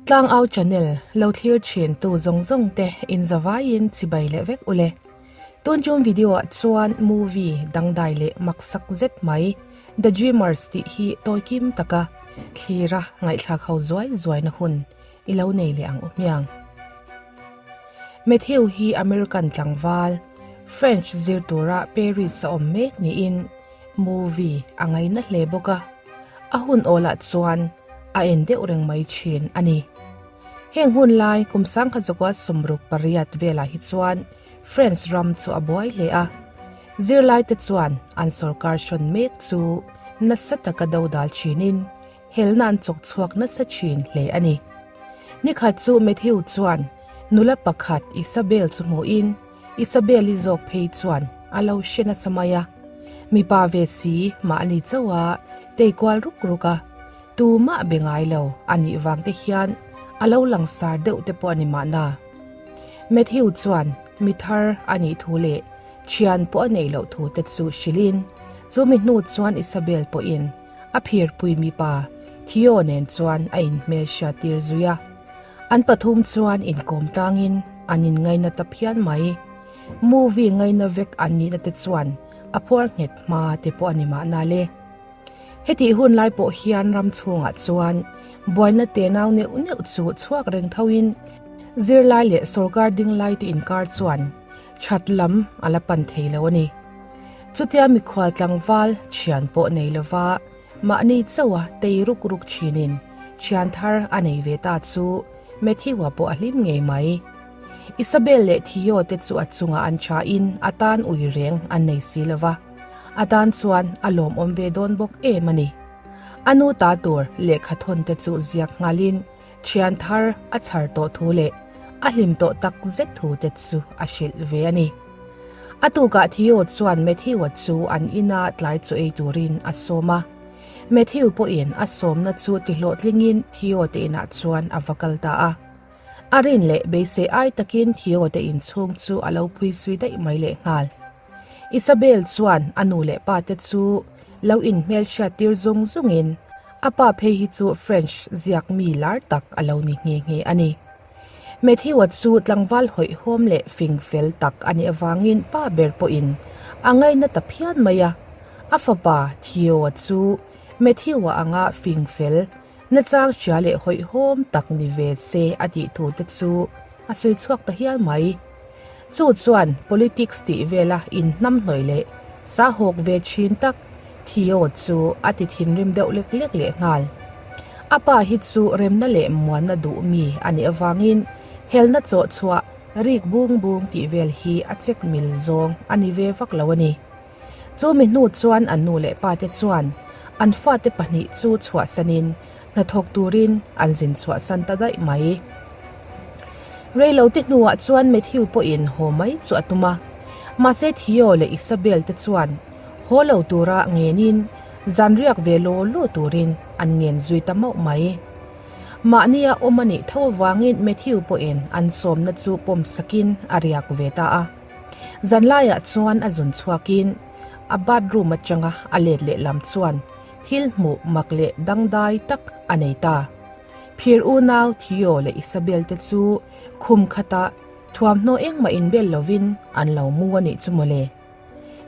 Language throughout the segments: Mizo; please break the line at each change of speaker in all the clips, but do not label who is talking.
Tlangau channel lo thlir thin tu zawng zawng te in zavaiin chibai leh vek ule. Tun tum video ah chuan movie dangdai leh maksak zet mai The Dreamers tih hi tawi kim taka thlira ngaihthlak ho zuai zuai na hun i lo nei leh ang u hmiang. Matthew hi American tlangval, French zir tura Paris a awm mek niin movie a ngaina hle bawk a, a hun awlah chuan a en deuh reng mai thin a ni. Heng hun lai kum sangkhat zakua 68 velah hi chuan French ram chu a buai hle a, zirlaite chuan an sorkar hrawn mek chu nasa taka dodal thinin helna an chawk chhuak nasa thin hle a ni. Nikhat chu Matthew chuan nula pakhat Isabel chu hmuhin Isabel-i zawk phei chuan a lo hre nasa mai a, mipa ve si mahni chauha tei kual ruk ruk a, tumah be ngai lo a nih vang te hian a lo langsar deuh te pawh a ni mahna. Matthew chuan mi thar a nih thu leh thian pawh a neih loh thu te chu hrilhin chumi hnu chuan Isabel pawhin a phirpui mipa Theo nen chuan a inhmelhriat tir zui a. An pathum chuan inkawm tlangin an inngaina ta phian mai. Movie ngaina vek an nihna te chuan a phuar nghet hma te pawh a ni mahna le. Hetih hun lai pawh hian ram chhungah chuan buaina tenau neuh neuh chu chhuak reng thoin zirlai leh sorkar dinglai te inkar chuan that lam a la pan thei lo a ni. Chutia mikhual tlangval thian pawh nei lova mahni chauha tei ruk ruk thinin thian thar a nei ve ta chu Matthew-a pawh a hlim ngei mai. Isabel leh Theo te chu a chungah an thain a tan ui reng an nei si lova, a tan chuan a lawmawm ve dawn bawk em a ni. A nu ta tur lehkha thawn te chu ziak nghalin Thian thar a chhar tawh thu leh a hlim tawh tak zet thu te chu a hrilh ve a ni. A tukah Theo chuan Matthew-a chu an ina tlai chaw ei turin a sawm a. Matthew pawhin a sawmna chu tihlawhtlingin Theo te inah chuan a va kal ta a. A rin leh beisei ai takin Theo te inchhung chu a lo phui sui daih mai lehnghal. Isabel chuan a nu leh pa te chu lo inhmelhriat tir zung zungin a pa phei hi chu French ziak mi lar tak a lo ni nghe nghe a ni. Matthew-a chu tlangval hawihhawm leh fing fel tak a nih avangin pa ber pawhin a ngaina ta phian mai a, a fapa Theo-a chu Matthew-a anga fing fel nachang hria leh hawihhawm tak ni ve se a tih thu te chu a sawi chhuak ta hial mai. Chu chuan politics tih vela inhnamhnawih leh sahawk ve thin tak Theo chu a ti thinrim deuh lek lek leh nghal. A pa hi chu remna leh muanna duh mi a nih avangin helna chawh chhuah rik bung bung tih vel hi a check mil zawng a ni ve vak lo a ni. Chu mi hnu chuan an nu leh pa te chuan an fate pahnih chu chhuahsanin hnathawk turin an zin chhuahsan ta daih mai. Reilote hnuah chuan Matthew pawhin haw mai chu a tum a, mahse Theo leh Isabel te chuan haw lo tura ngenin zan riak ve law law turin an ngen zui ta mauh mai. Mahnia awm a nih tho avangin Matthew pawhin an sawmna chu pawm sakin a riak ve ta a. Zanlaiah chuan a zun chhuakin a bathroom atanga a let lehlam chuan thil hmuh mak leh dangdai tak a nei ta. Phir unau Theo leh Isabel te chu khum khatah thuamhnaw engmah inbel lovin an lo mu a nih chu mawle.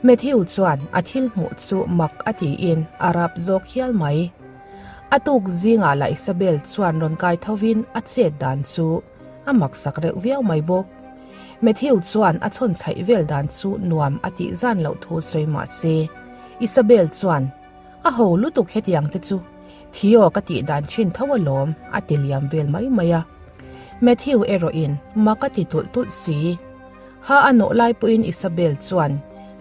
Matthew chuan a thil hmuh chu mak a tiin a rap zawk hial mai. A tuk zingah lah Isabel chuan rawn kai thovin a chet dan chu a maksak reuh viau mai bawk. Matthew chuan a chhawn chhaih vel dan chu nuam a tih zan loh thu sawi mah se, Isabel chuan, A ho lutuk hetiang te chu, Theo ka tih dan thin tho alawm a ti liam vel mai mai a. Matthew erawhin mak a ti tulh tulh si. Ha a nawh lai pawhin Isabel chuan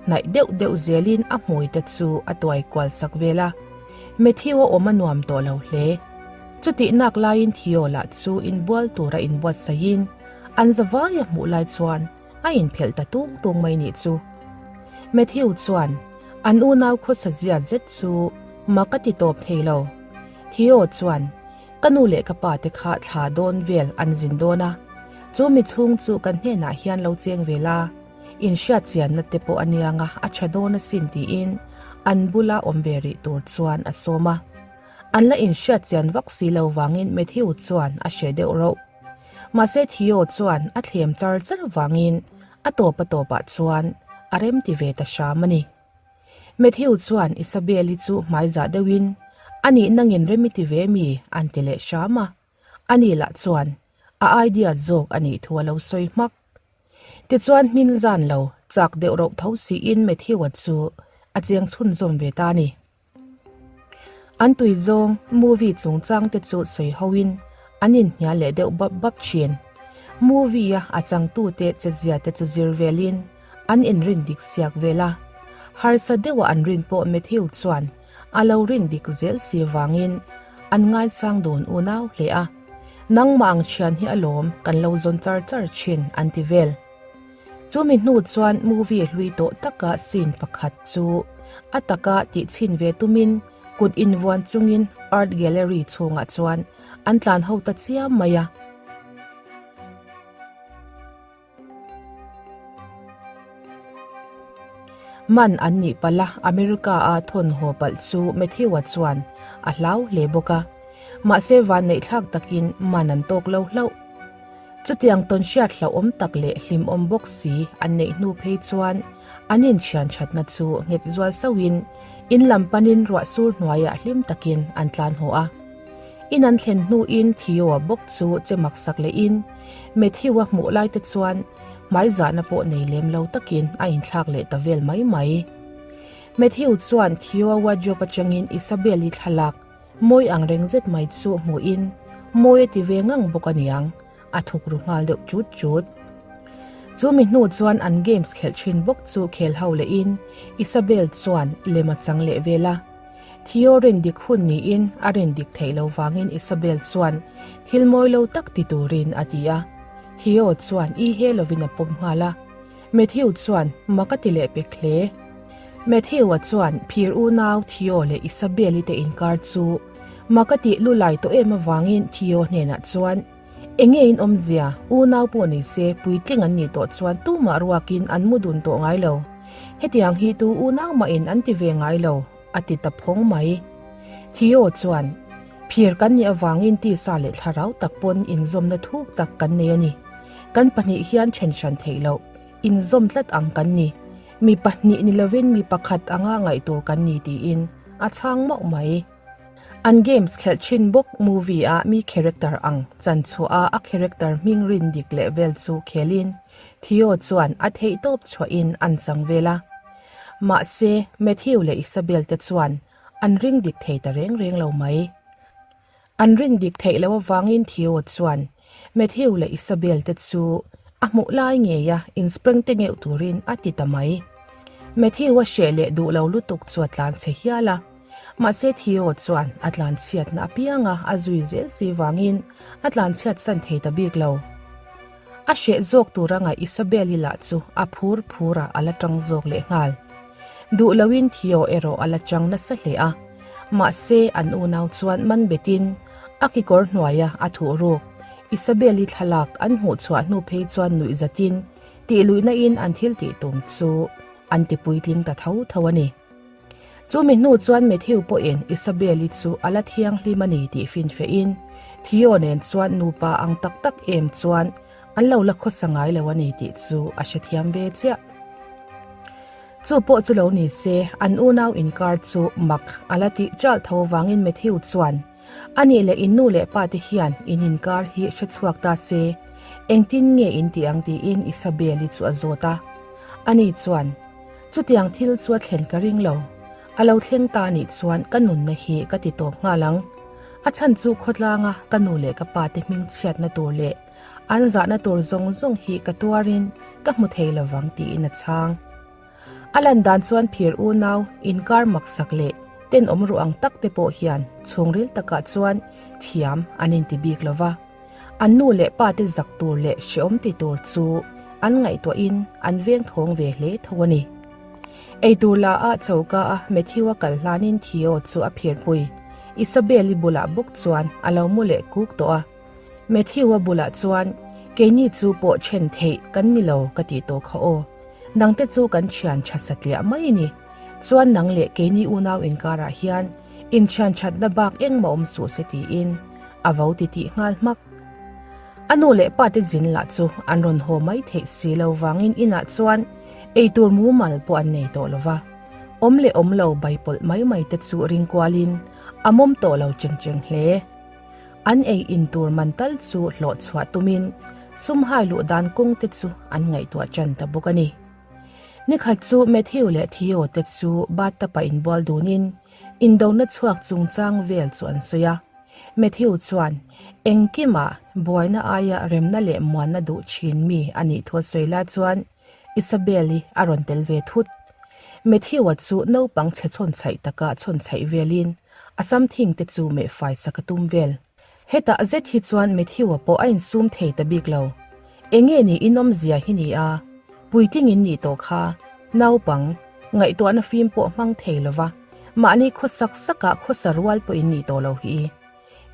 hnaih deuh deuh zelin a hmui te chu a tuai kual sak vel a. Matthew a awm a nuam tawh lo hle. Chutih nak laiin Theo lah chu inbual tura inbuatsaihin an zavai a hmuh lai chuan a inphelh ta tung tung mai nih chu. Matthew chuan an unau khawsa zia zet chu mak a ti tawp thei lo. Theo chuan ka nu leh ka pa te kha thla dawn vel an zin dawn a, chu mi chhung chu kan hnenah hian lo cheng ve la, inhriat chianna te pawh a niang a, a tha dawn asin tiin an bula awm ve rih tur chuan a sawm a. An la inhriat chian vak si lo vangin Matthew chuan a hre deuh rauh. Mahse Theo chuan a thlem char char vangin a tawp a tawpah chuan a remti ve ta hram a ni. Matthew chuan Isabel-i chu hmaizah deuhin, A nih nangin rem i ti ve mi? an ti leh hram a. Ani lah chuan a idea zawk a nih thu a lo sawi hmak. Tichuan hmin zan lo chak deuh rauh tho siin Matthew-a chu a cheng chhunzawm ve ta a ni. An tui zawng movie chungchang te chu sawi hoin an inhnial leh deuh bap bap thin. Movie-a a changtute chetzia te chu zir velin an inrin dik siak vel a. Harsa deuha an rin pawh Matthew chuan a lo rin dik zel si vangin an ngaisang dun unau hle a. Nangmah ang thian hi alawm kan lo zawn char char thin an ti vel. Chumi hnu chuan movie hlui tawh taka scene pakhat chu a taka tih chhin ve tumin kut invuan chungin art gallery chhungah chuan an tlan ho ta chiam mai a. Man an nih palh a, America-a thawn haw palh chu Matthew-a chuan a hlau hle bawk a. Mahse vanneihthlak takin man an tawk lo hlauh. Chutiang tawn hriat hlauhawm tak leh hlimawm bawk si an neih hnu phei chuan an inthian thatna chu nghet zual sauhin in lam panin ruah sur hnuaiah hlim takin an tlan haw a. In an thlen hnuin Theo-a bawk chu che maksak lehin Matthew-a hmuh lai te chuan hmaizahna pawh nei lem lo takin a inthlak leh ta vel mai mai. Matthew chuan Theo-a wardrobe atangin Isabel-i thlalak Mawi ang reng zet mai chu hmuhin mawi a ti ve ngang bawk a niang, a thuk ru nghal deuh chut chut. Chu mi hnu chuan an games khelh thin bawk chu khel ho lehin Isabel chuan lem a chang leh vel a. Theo rin dik hun niin a rin dik theih lo vangin Isabel chuan thil mawi lo tak ti turin a ti a. Theo chuan i he lovin a pawm nghal a. Matthew chuan mak a ti leh pek hle. Matthew-a chuan phir unau Theo leh Isabel-i te inkar chu mak a tih lu lai tawh em avangin Theo hnenah chuan, Enge in awmzia, unau pawh ni se puitling an nih tawh chuan tumah ruakin an mu dun tawh ngai lo. Hetiang hi tu unau mahin an ti ve ngai lo, a ti ta phawng mai. Theo chuan, Phir kan nih avangin tisa leh thlarau tak pawn inzawmna thuk tak kan nei a ni. Kan pahnih hian then hran theih loh, inzawm tlat ang kan ni. Mi pahnih ni lovin mi pakhat anga ngaih tur kan ni tiin a chhang mauh mai. An games khelh thin bawk movie a mi character ang chan chhuah a a character hming rin dik leh vel chu khelin Theo chuan a theihtawp chhuahin an chang vel a. Mahse Matthew leh Isabel te chuan an ring dik thei ta reng reng lo mai. An ring dik theih loh avangin Theo chuan Matthew leh Isabel te chu a hmuh lai ngeia inspring te ngeuh turin a ti ta mai. Matthew a hreh leh duh lo lutuk chu a tlan chhe hial a, mahse Theo chuan a tlan chhiatna apianga a zui zel si vangin a tlan chhiat san thei ta bik lo. A hreh zawk tura ngaih Isabel-i lah chu a phur phur ah a la tang zawk lehnghal. Duh loin Theo erawh a la chang nasa hle a, mahse an unau chuan man betin a kekawr hnuaia a thuh ruk Isabel-i thlalak an hmuh chhuah hnu phei chuan nuih zatin tih luihna in an thil tih tum chu an ti puitling ta tho tho a ni. Chu mi hnu chuan Matthew pawhin Isabel-i chu a la thianghlim a ni tih finfehin Theo nen chuan nupa ang tak tak em chuan an lo la khawsa ngai lo a ni tih chu a hrethiam ve chiah. Chu pawh chu lo ni se, an unau inkar chu mak a la tih ṭalh tho vangin Matthew chuan, A nih leh in nu leh pa te hian in inkar hi hre chhuak ta se, engtin nge in ti ang tiin Isabel-i chu a zawt a. Ani chuan, Chutiang thil chu a thlen ka ring lo. A lo thleng ta nih chuan ka nunna hi ka ti tawp nghal ang. A chhan chu khawtlanga ka nu leh ka pa te hming chhiatna tur leh An zahna tur zawng zawng hi ka tuarin ka hmu thei lovang tiin a chhang. A lan dan chuan phir unau inkar maksak leh tenawm ruh ang tak te pawh hian chhungril takah chuan thiam an inti bik lova. An nu leh pa te zak tur leh hreawm ti tur chu an ngaihtuahin an veng thawng ve hle tho a ni. Eitur la a choka a Matthew-a kal hlanin Theo chu a phirpui. Isabel-i bulah bawk chuan a lo mu leh kuk tawh a. Matthew-a bulah chuan, Keini chu pawh then theih kan ni lo ka tih tawh kha aw. Nangte chu kan thian tha satliah mai a ni. Chuan nang leh keini unau inkarah hian Inthianthatna bak engmah awm suh se tiin a vo titih nghal hmak. A nu leh pa te zin lah chu an rawn haw mai theih si lo vangin inah chuan eitur mumal pawh an nei tawh lo va. Awm leh awm lo bai pawlh mai mai te chu ring kualin a mawm tawh lo cheng cheng hle. An ei in tur man tal chu hlawh chhuah tumin sum hai luh dan kawng te chu an ngaihtuah tan ta bawk a ni. Nikhat chu Matthew leh Theo te chu bathtub-ah inbual dunin indona chhuak chungchang vel chu an sawi a. Matthew chuan engkimah buaina aia remna leh muanna duh thin mi a nih thu a sawi lai chuan Isabel-i a rawn tel ve thut. Matthew-a chu naupang chhe chhawnchhaih taka chhawnchhaih velin a sam thing te chu meh fai sak a tum vel. Hetah zet hi chuan Matthew-a pawh a insum thei ta bik lo. Enge ni inawmzia hi ni a, puitling in nih tawh kha, naupang, ngaihtuahna fim pawh hmang thei lo va, mahni khawsak sakah khawsa rual pawh in nih tawh lo hi.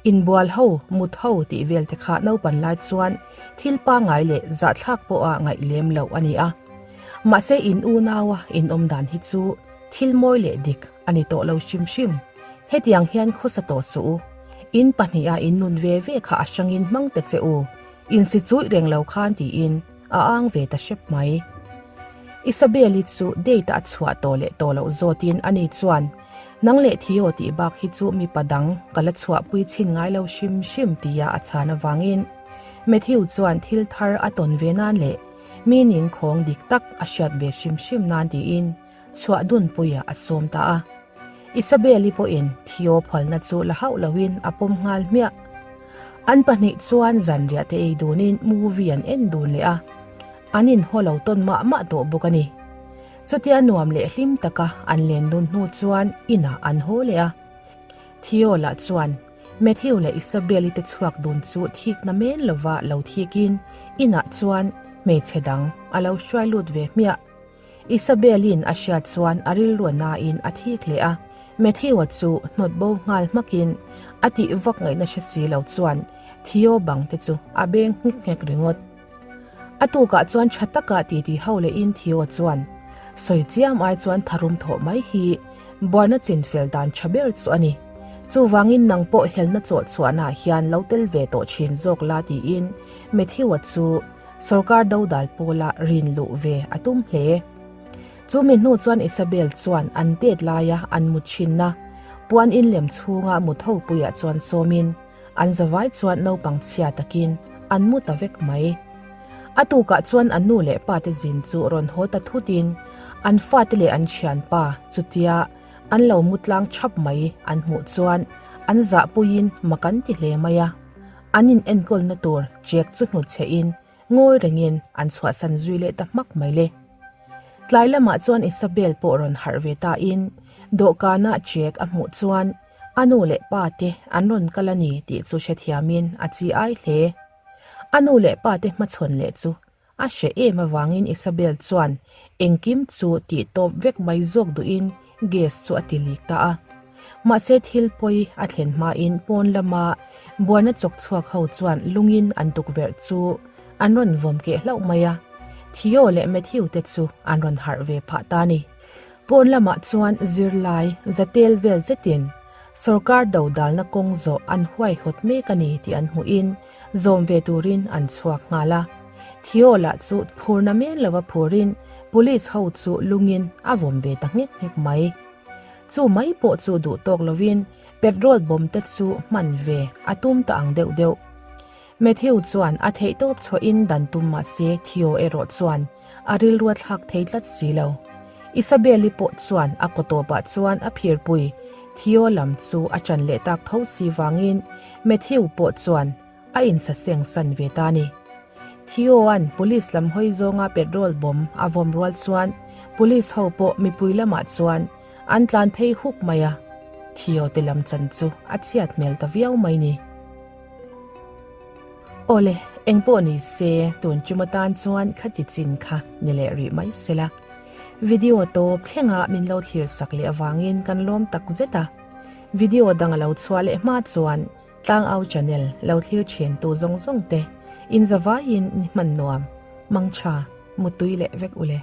Inbual ho, mut ho tih vel te kha naupan lai chuan thil pangngai leh zahthlak pawha ngaih lem loh a ni a. Mahse in unaua inawm dan hi chu thil mawi leh dik a ni tawh lo hrim hrim. Hetiang hian khawsa tawh suh u. In pahniha in nun ve ve kha a hrangin hmang ta che u. Insi chuih reng lo khan tiin a ang ve ta hrep mai. Isabel-i chu date a chhuah tawh leh tawh loh zawtin ani chuan, Nang leh Theo tih bak hi chu mipa dang ka la chhuahpui chhin ngai lo hrim hrim tia a chhan avangin Matthew chuan thil thar a tawn ve nan leh mi ning khawng dik tak a hriat ve hrim hrim nan tiin chhuah dunpuiah a sawm ta a. Isabel-i pawhin Theo phalna chu la hauh loin a pawm nghal hmiah. An pahnih chuan zanriah te ei dunin movie an en dun leh a, an inhaw lo tawn mah mah tawh bawk a ni. Chutia nuam leh hlim taka an len dun hnu chuan inah an haw leh a. Theo lah chuan Matthew leh Isabel-i te chhuak dun chu thikna men lova lo thikin inah chuan hmeichhe dang a lo hruai lut ve hmiah. Isabel-in a hriat chuan a rilru nain a thik leh a, Matthew-a chu hnawt bo nghal hmakin a tih vak ngaihna hre si lo chuan Theo bang te chu a beng nghek nghek ringawt. A tukah chuan tha taka titi ho lehin Theo chuan sawi chiam ai chuan tharum thawh mai hi buaina chinfel dan tha ber chu a ni. Chuvangin nang pawh helna chawh chhuahnaah hian lo tel ve tawh thin zawk la tiin Matthew-a chu Sorkar dodal pawla rin luh ve a tum hle. Chu mi hnu chuan Isabel chuan an tet laia an mut thinna puan in lem chhunga mut ho puiah chuan sawmin an zavai chuan naupang chhia takin an mu ta vek mai. A tukah chuan an nu leh pa te zin chu rawn haw ta thutin an fate leh an thianpa chutia an lo mu tlang thap mai an hmuh chuan an zahpuiin mak an ti hle mai a. An in enkawlna tur chek chu hnutchhe in ngawi rengin an chhuahsan zui leh ta hmak mai le. Tlai lamah chuan Isabel pawh rawn harh ve ta in dawhkanah chek a hmuh chuan a nu leh pa te an rawn kal a ni tih chu hrethiam in a chi ai hle. A nu leh pa te hmachhawn leh chu A hre em avangin Isabel chuan engkim chu tih tawp vek mai zawk duhin gas chu a ti lik ta a. Mahse thil pawi a thlen hmain pawn lama buaina chawk chhuak ho chuan lungin an tukverh chu an rawn vawm keh hlauh mai a, Theo leh Matthew te chu an rawn harh ve phah ta a ni. Pawn lamah chuan zirlai zatel vel zetin sorkar dodalna kawng zawh an huaihawt mek a ni tih an hmuhin Zawm ve turin an chhuak nghal a. Theo lah chu phurna men lova phurin police ho chu lungin a vawm ve ta nghek nghek mai. Chu mai pawh chu duh tawk lovin petrol bomb te chu hman ve a tum ta ang deuh deuh. Matthew chuan a theihtawp chhuahin dan tum mah se Theo erawh chuan a rilru a thlak thei tlat si lo. Isabel-i pawh chuan a kawtawpah chuan a phirpui Theo lam chu a ṭan leh tak tho si vangin Matthew pawh chuan a insaseng san ve ta a ni. Theo-a'n police lam hawi zawnga petrol bomb a vawm rual chuan police ho pawh mipui lamah chuan an tlan phei huk mai a, Theo te lam chan chu a chhiat hmel ta viau mai ni. Awle, engpawh ni se, tun tum atan chuan khati chin kha ni leh rih mai sela. Video tawp thlenga min lo thlir sak leh avangin kan lawm tak zet a. Video dang a lo chhuah leh hma chuan Tlangau channel lo thlir thin tu zawng zawng te inzavaiin ni hman nuam, mangtha, mutui leh vek ule.